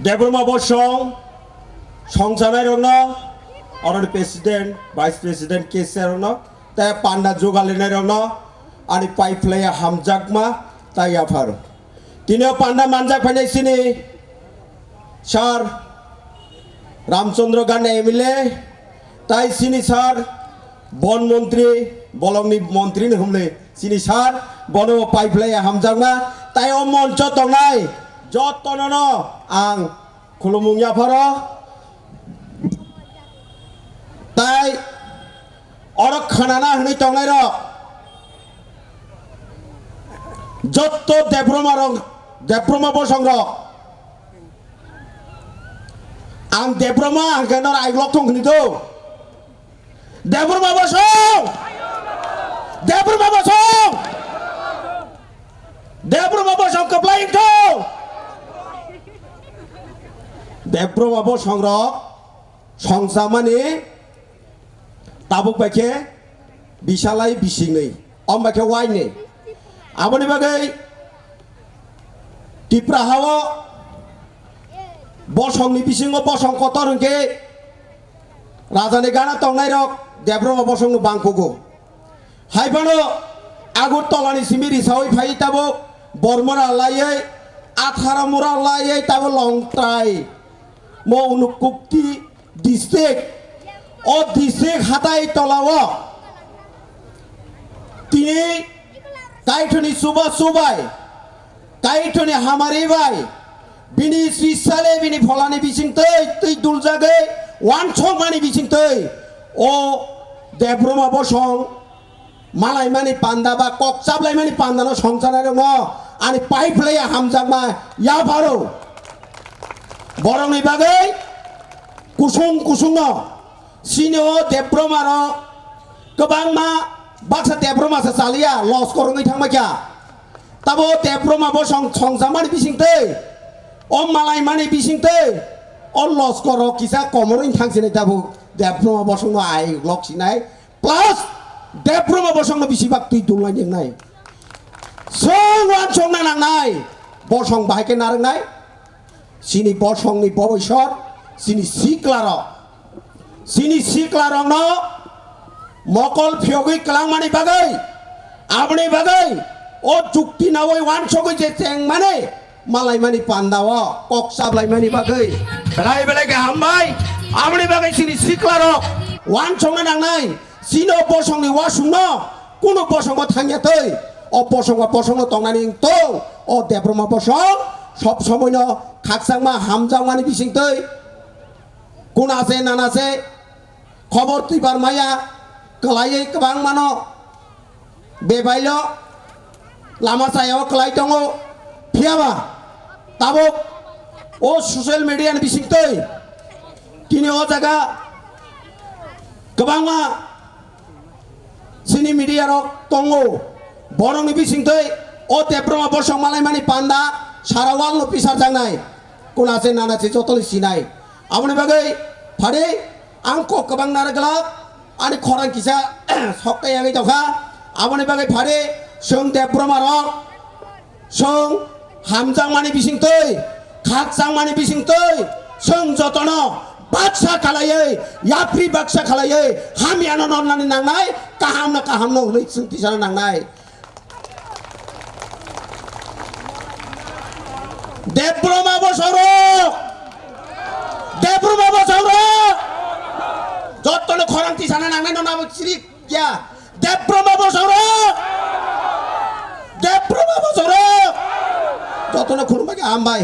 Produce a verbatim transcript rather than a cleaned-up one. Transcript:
Debbarma Bosong songchanairokno, oroni President, Vice President, cashier rokno, tei panda jugalainairokno ani pai phlaiya hamjakma tei yapharo. Tini o panda manjak phainai chini Sir Ramchandra Gandhi M L A, tai chini Sir Bon Montri, bolongni montri ni humni chini Sir, bono pai phlaiya hamjakma, tai o moncho tongnai jotono no ang khulumung yapharo, tai oro khanana hwnwi tongnairok jotto Debbarma rok, Debbarma Bosong rok, ang Debbarma hwnkhe nor aiglok thung hwnwi do. Debbarma Bosong! Debbarma Bosong! Debbarma Bosong kwplai wngtho! Debbarma Bosong rok songchamani tabuk bai khe bisalai bisingni, om bai khe waini. Aboni bagwi Tipra hao bosongni bisingo bosong kotor hwnkhe rajani gana tongnairok Debbarma Bosongno bangkugo. Hai phano Agartala ni simi risaui phai tabuk Bormora laiwi, Atharamura laiwi tabuk Longtrai, mo Unakoti district, o district hatai tolao tini Kaitorni chuba chubai, Kaitorni hamari bai, bini sisale, bini pholani bisingtwi twi duljagwi wansokmani bisingtwi o Debbarma Bosong malaimani panda ba kok chaplaimani pandano songchanairokno ani pai phlaiya hamjakma yapharo. Borokni bagwi kusung kusungno chini o Debbarma rok kwbangma baksa Debbarma sa chaliya loskor wngwi thangma kha. Tabo Debbarma Bosong songchamani bisingtwi, o malaimani bisingtwi, o loskor rok kisa komorwi thangsinai tabo Debbarma Bosongno ai loksinai. Plus Debbarma Bosongno bisi bak twi dulnai ningnai. Chwng wansokna nangnai. Bosong bahai khe narwknai. Chini bosongni boboisor, chini siklarok. Chini siklarokno mokol phiyogwi kwlangmani bagwi, aboni bagwi o chukti nawi wansogwi je chengmani, malaimani pandao kok chablaimani bagwi belai belai khe hambai. Aboni bagwi chini siklarok wansokna nangnai, chini o bosongni wasungno kunu bosongo thangya twi, o bosongo bosongno tongnani wng tong, o Debbarma Bosong sob somoino khakchangma hamjakmani bisingtwi kuna se nana se khobor twibar maya kwlaiwi kwbangmano bebailo lama sayao kwlai tongo. Phiyaba tabuk o social media ni bisingtwi tini o jaga kwbangma chini media rok tongo, borokni bisingtwi o Debbarma Bosong malaimani panda sara world no pisarjaknai, kuna se nana se jotoni sinai. Aboni bagwi phari ang kok kwbang narwk glak, ani khorang kisa sok tei yangwi tongkha. Aboni bagwi phari chwng Debbarma rok chwng hamjakmani bisingtwi, khakchangmani bisingtwi chwng jotono baksa khalaiwi, yapri baksa khalaiwi hamyano nornani nangnai, kahamno kahamno hwnwi chwng tisana nangnai. Debbarma Bosong rok! Debbarma Bosong rok! Jotono khorang tisana nangnai, nono abo chiri ya. Debbarma Bosong rok! Debbarma Bosong rok! Jotono khulumbai khe hambai.